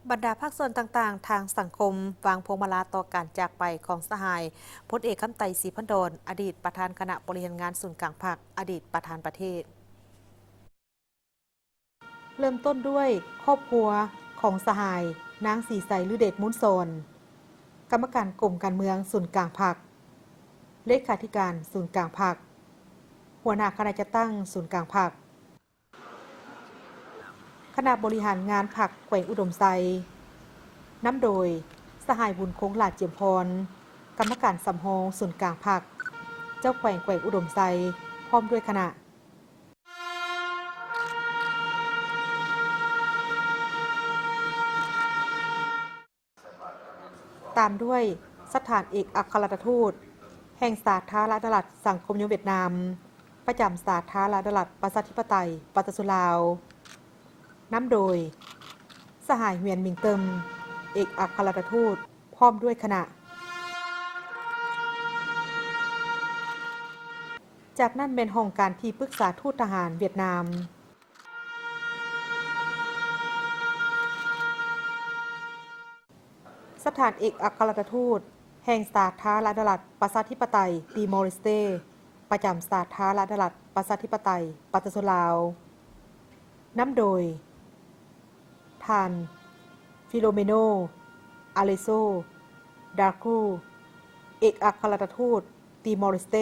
ບັນດາພາກສ່ວນຕ່າງໆທາງສັງຄົມ ວາງພວງມາລາຕໍ່ການຈາກໄປຂອງສະຫາຍ ພົນເອກ ຄຳໄຕ ສີພັນດອນ ອະດີດປະທານຄະນະບໍລິຫານງານສູນກາງພັກ, ອະດີດປະທານປະເທດ. ເລີ່ມຕົ້ນດ້ວຍຄອບຄົວຂອງສະຫາຍ ນາງ ສີໄຊ ລືເດດມູນສອນ, ກຳມະການກົມການເມືອງສູນກາງພັກ, ເລຂາທິການສູນກາງພັກ, ຫົວໜ້າຄະນະຈັດຕັ້ງສູນກາງພັກ, ຄະນະບໍລິຫານງານພັກແຂວງອຸດົມໄຊ, ນຳໂດຍ ສະຫາຍ ບຸນຄົງ ຫຼ້າຈຽມພອນ, ກຳມະການສຳຮອງສູນກາງພັກ, ເຈົ້າແຂວງແຂວງອຸດົມໄຊ ພ້ອມດ້ວຍຄະນະ. ຕາມດ້ວຍສະຖານເອກອັກຄະລັດຖະທູດແຫ່ງສາທາລະນະລັດສັງຄົມນິຍົມຫວຽດນາມ ປະຈຳສາທາລະນະລັດປະຊາທິປະໄຕປະຊາຊົນລາວ, ນຳໂດຍ ສະຫາຍ ຫວຽນ ມິງເຕີມ ເອກອັກຄະລັດຖະທູດ ພ້ອມດ້ວຍຄະນະ. ຈາກນັ້ນແມ່ນຫ້ອງການທີ່ປຶກສາທູດທະຫານຫວຽດນາມ, ສະຖານເອກອັກຄະລັດຖະທູດແຫ່ງສາທາລະນະລັດປະຊາທິປະໄຕຕີມໍເລສເຕ ປະຈຳສາທາລະນະລັດປະຊາທິປະໄຕປະຊາຊົນລາວ, ນຳໂດຍ ທ່ານ ຟິໂລເມໂນ ອາເລໂຊ ດາກຣູ ເອກອັກຄະລັດຖະທູດຕີມໍເລສເຕ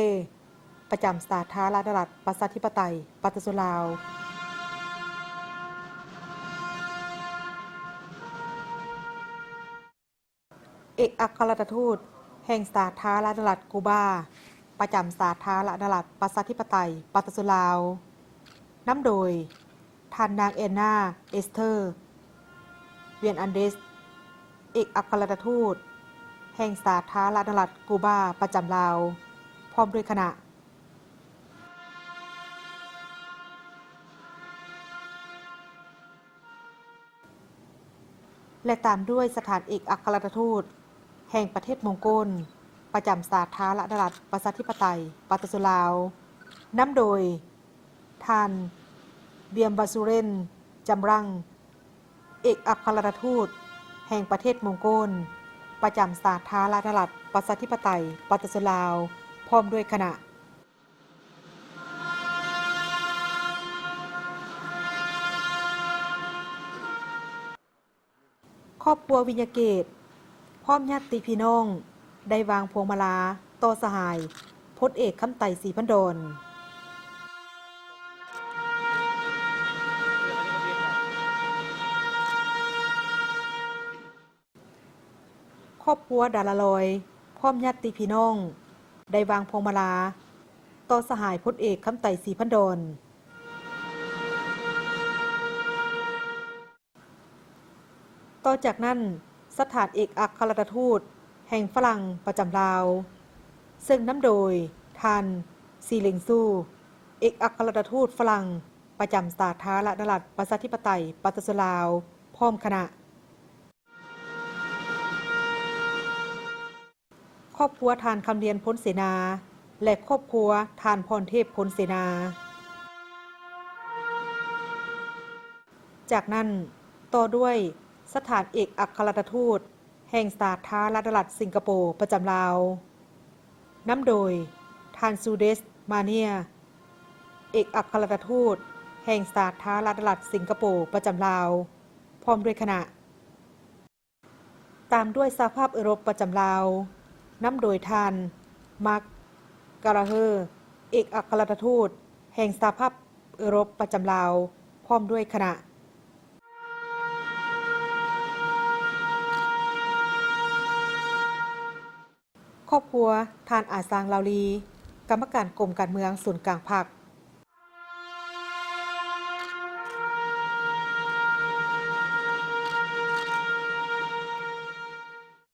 ປະຈຳສາທາລະນະລັດປະຊາທິປະໄຕປະຊາຊົນລາວ. ເອກອັກຄະລັດຖະທູດແຫ່ງສາທາລະນະລັດກູບາ ປະຈຳສາທາລະນະລັດປະຊາທິປະໄຕປະຊາຊົນລາວ, ນຳໂດຍ ທ່ານນາງ ແອນນາ ເອສເທີ ວຽນອັນເດສ ເອກອັກຄະລັດຖະທູດແຫ່ງສາທາລະນະລັດກູບາປະຈຳລາວ ພ້ອມດ້ວຍຄະນະ. ແລະ ຕາມດ້ວຍສະຖານເອກອັກຄະລັດຖະທູດແຫ່ງປະເທດມົງໂກນ ປະຈຳສາທາລະນະລັດປະຊາທິປະໄຕປະຊາຊົນລາວ, ນຳໂດຍ ທ່ານ ບຽມ ບາຊູເຣນ ຈຳລັງ ເອກອັກຄະລັດຖະທູດແຫ່ງປະເທດມົງໂກນ ປະຈຳສາທາລະນະລັດປະຊາທິປະໄຕປະຊາຊົນລາວ ພ້ອມດ້ວຍຄະນະ. ຄອບຄົວວິຍະເກດ ພ້ອມຍາດຕິພີ່ນ້ອງ ໄດ້ວາງພວງມາລາຕໍ່ສະຫາຍ ພົນເອກ ຄຳໄຕ ສີພັນດອນ. ຄອບຄົວດາລາລອຍ ພ້ອມຍາດຕິພີ່ນ້ອງ ໄດ້ວາງພວງມາລາຕໍ່ສະຫາຍພົນເອກ ຄຳໄຕ ສີພັນດອນ. ຕໍ່ຈາກນັ້ນ, ສະຖານເອກອັກຄະລັດຖະທູດແຫ່ງຝຣັ່ງປະຈຳລາວ, ເຊິ່ງນຳໂດຍທ່ານ ຊີເລັງຊູ ເອກອັກຄະລັດຖະທູດຝຣັ່ງປະຈຳສາທາລະນະລັດປະຊາທິປະໄຕປະຊາຊົນລາວ ພ້ອມຄະນະ. ຄອບຄົວທ່ານ ຄຳລຽນ ພົນເສນາ ແລະ ຄອບຄົວທ່ານ ພອນເທບ ພົນເສນາ. ຈາກນັ້ນ, ຕໍ່ດ້ວຍສະຖານເອກອັກຄະລັດຖະທູດແຫ່ງສາທາລະນະລັດສິງກະໂປປະຈຳລາວ, ນຳໂດຍທ່ານ ຊູເດສ ມາເນຍ ເອກອັກຄະລັດຖະທູດແຫ່ງສາທາລະນະລັດສິງກະໂປປະຈຳລາວ ພ້ອມດ້ວຍຄະນະ. ຕາມດ້ວຍສະຫະພາບເອີຣົບປະຈຳລາວ, ນຳໂດຍທ່ານ ມາກ ກາລາເຮີ ເອກອັກຄະລັດຖະທູດແຫ່ງສະຫະພາບເອີຣົບປະຈຳລາວ ພ້ອມດ້ວຍຄະນະ. ຄອບຄົວທ່ານ ອາຊາງ ລາວລີ, ກຳມະການກົມການເມືອງສູນກາງພັກ.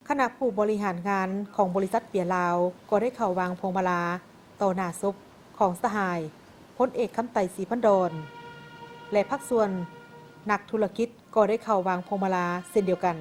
ຄະນະຜູ້ບໍລິຫານງານຂອງບໍລິສັດເບຍລາວ ກໍໄດ້ເຂົ້າວາງພວງມາລາຕໍ່ໜ້າສົບຂອງສະຫາຍພົນເອກ ຄຳໄຕ ສີພັນດອນ ແລະ ພາກສ່ວນນັກທຸລະກິດກໍໄດ້ເຂົ້າວາງພວງມາລາເຊັ່ນດຽວກັນ.